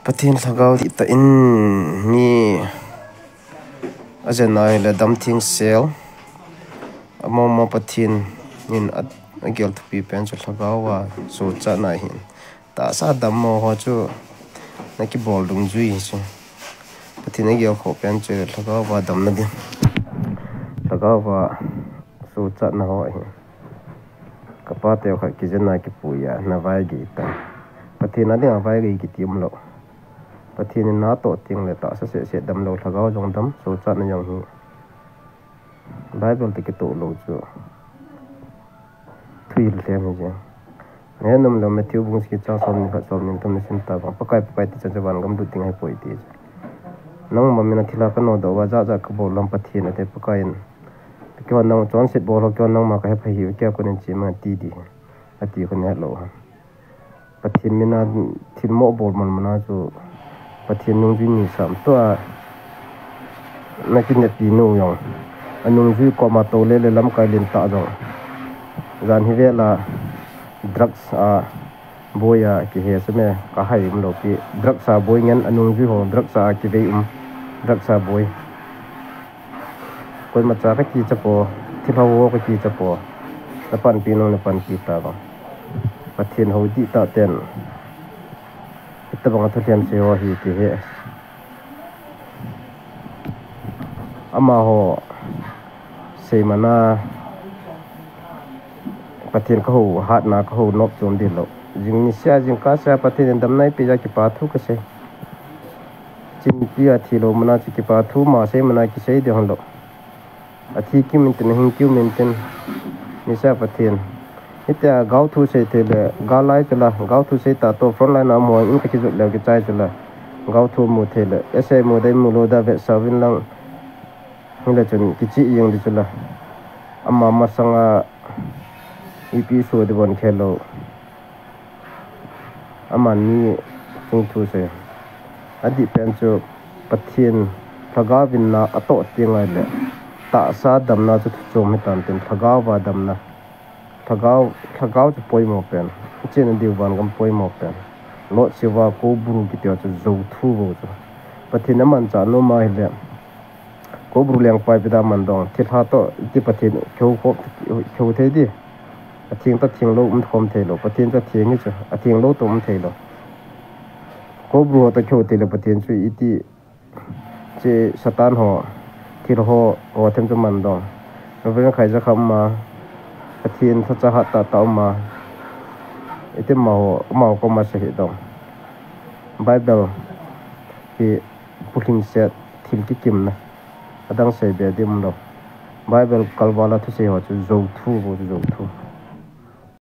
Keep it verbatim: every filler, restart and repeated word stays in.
Pathen lhagao dihtah in mi ajen ahile dam thengsel. Amama Pathen in a, agel thupi pen chu lhagao a sochatna ahin. Tahsa dammo ho chu nakibol dungjui chu. Pathen agel khoh pen chu lhagao a damna ding. Lhagao a sochatna ho ahi. Kapa teu khat kijen a kipui a, na vaigei ta. Pathen a dinga vaigei kiti umlou. Pathen in natoh tengle tahsa sehseh damlou, lhagao jong dam, sochatna jong hi. Bible toh kitoh lou chu thuhil lhem hi jeng. Nahet nom leu Matthew bung sagi chang somni khat, somni thum nasim tabang, Pakai, Pakai ti chan chu vangam lut ding ahipoi ti chu. Nangma mina thilha kanodoh uva, jat jat kabol lam Pathen ate, Pakai in. Keiho nang chonset bol ho, keiho nangma kahepha hiuve, keia konin chema ti ding. Ati khu nahet lou ham. Pathen mina thilmoh bol man mana chu Pathen nungjui nisam toh a nakineppi nu jong, anungjui koma toule le lamkai lentah jong, jan hivel a drugs a boi a kihe seme, kahai umlou pi, drugs a boi ngen, anungjui ho drugs a kivei um, drugs a boi. Koimacha kakicha poi, thilha ho kakicha poi. Napanpi nung napanpi tavang. Pathen hou dihtah ten hitobang a thulhem sei ho hi ti hi. Amaho sei mana Pathen kahou hatna kahou nop chom ding lou. Jing nisea jingkah sea Pathen in damna eipeh jeh a kipa thu kasei. Chinpi a thilou mana chu kipa thu ma sei mana kisei ding lou. Athi kimin tin, ahing kimin tin. Nisea Pathen. Hitia gaothu sei theile, gal lai chula, gaothu sei tah toh, front line a um ho in kakijot leu kichai chula. Gaothu mu theile, ese mu dei mu lou da vetsah uvin lang. Hile chun kichih jeng ding chula. Ama masanga ipi so ding bon khelou. Aman mi chungthu sei. Adih pen chu Pathen lhagao vin na atoh teng ahile, tahsa damna chu thuchom hitan tin, lhagao va damna. Lhagao, lhagao chu poimo pen. Chena diu vangam poimo pen. Lot Shiva Kobru kiti chu jou thu bou chu. Pathen amanchah nom ahile, Kobru lengpa ipi dia man dong, thilha toh iti Pathen kihou khop, kihou thei di. Atheng toh thenglou um khom theilou, Pathen chu atheng hi chu, athenglou toh um theilou. Kobru ho toh kihou theile Pathen chu iti, che Satan ho, thil ho, ho them chu man dong. Reverend Khaijakha um a, Pathen thacha hat tah tah um a, iti amaho, amaho koma sei hi dong. Bible hi pulhingset thil kikimna. Adang sei be ding umlou. Bible kalval a thusei ho chu jou thu bou chu jou thu.